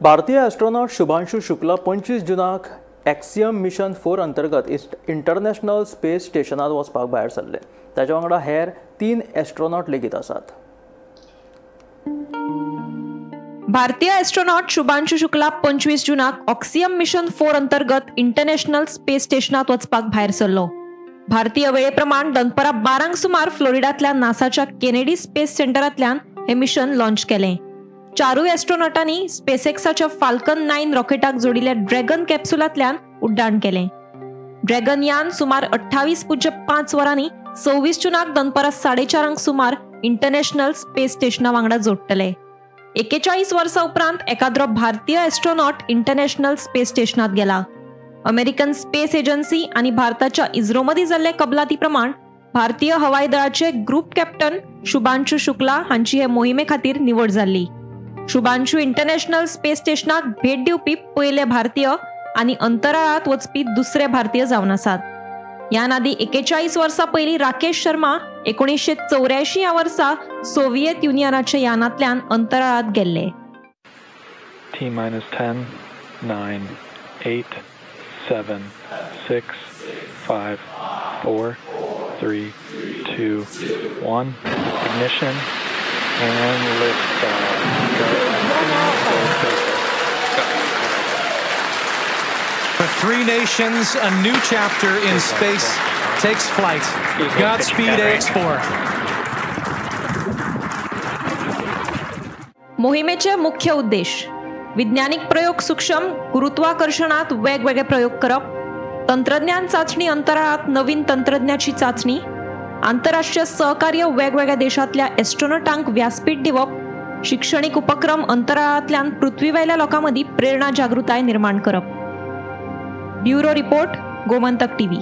भारतीय एस्ट्रोनॉट शुभांशु शुक्ला 25 जुनाक Axiom mission 4 अंतर्गत इंटरनॅशनल स्पेस स्टेशनात वचपाक भायर सरले. ताच्या वांगडा हेर 3 एस्ट्रोनॉट लेगीत आसात. भारतीय एस्ट्रोनॉट शुभांशु शुक्ला 25 जुनाक ऑक्सियम मिशन 4 अंतर्गत इंटरनॅशनल स्पेस स्टेशनात वचपाक भायर सरलो. भारतीय वेळेप्रमाण दनपरां 12 सुमार फ्लोरिडांतल्या नासाच्या केनेडी स्पेस सेंटरांतल्यान हे मिशन लॉन्च केलें. चारूय एस्ट्रोनॉटांनी स्पेसएक्साच्या फाल्कन 9 रॉकेटाक जोडिल्ल्या ड्रॅगन कॅप्सुलांतल्यान उड्डाण केलें. ड्रॅगन यान सुमार 28.5 वरांनी 26 जुनाक दनपरां 4:30 सुमार इंटरनॅशनल स्पेस स्टेशना वांगडा जोडटले. 41 वर्सां उपरांत एकाद्रो भारतीय एस्ट्रोनॉट इंटरनॅशनल स्पेस स्टेशनात गेला. अमेरिकन स्पेस एजन्सी आनी भारताच्या इस्रो मदीं जाल्ले कबलाती प्रमाण भारतीय हवाई दळाचे ग्रुप कॅप्टन शुभांशु शुक्ला हांची हे मोहिमे खातीर निवड जाल्ली. शुभांशु इंटरनॅशनल स्पेस स्टेशनाक भेट दिवपी पयले भारतीय आनी अंतराळांत वचपी दुसरे भारतीय जावन आसात. ह्यान आदीं 41 वर्सां पयलीं राकेश शर्मा 1984 ह्या वर्सा सोव्हिएत युनियनाच्या यानांतल्यान अंतराळांत गेल्ले. T-10, 9, 8, 7, 6, 5, 4, 3, 2, 1, ignition and liftoff. For 3 nations, a new chapter in space takes flight. Godspeed AX4. मोहिमेचे मुख्य उद्देश वैज्ञानिक प्रयोग सूक्ष्म गुरुत्वाकर्षणात वेगवेगळे प्रयोग करप, तंत्रज्ञान चाचणी अंतराळात नवीन तंत्रज्ञाची चाचणी, आंतरराष्ट्रीय सहकार्य वेगवेगळ्या देशांतल्या एस्ट्रोनॉटांक व्यासपीठ दिवप, शिक्षणीक उपक्रम अंतराळांतल्यान पृथ्वीवेल्या लोकां मदीं प्रेरणा जागृताय निर्माण करप. Bureau report, Gomantak TV.